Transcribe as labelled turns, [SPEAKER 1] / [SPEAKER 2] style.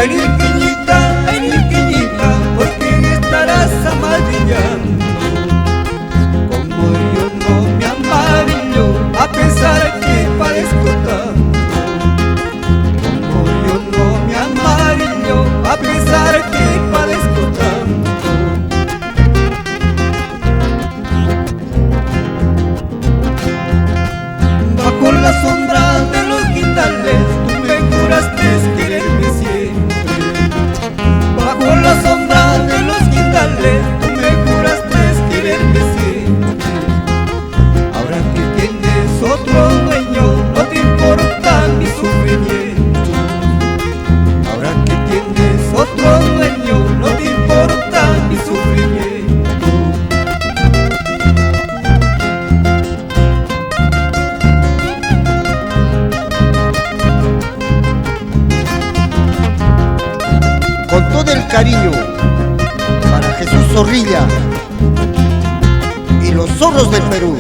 [SPEAKER 1] Ay, niquillita, ¿por qué estarás amarillando? Como yo no me amarillo, a pesar que padezco tanto. Como yo no me amarillo, a pesar que padezco tanto. Bajo la sombra de los guindales, tú me juraste quererme siempre. Bajo la sombra de los guindales, tú me juraste quererme siempre. Ahora que tienes otro dueño, no te importa mi sufrimiento. Ahora que tienes otro dueño, no te importa mi sufrimiento.
[SPEAKER 2] Con todo el cariño para Jesús Zorrilla y los Zorros del Perú.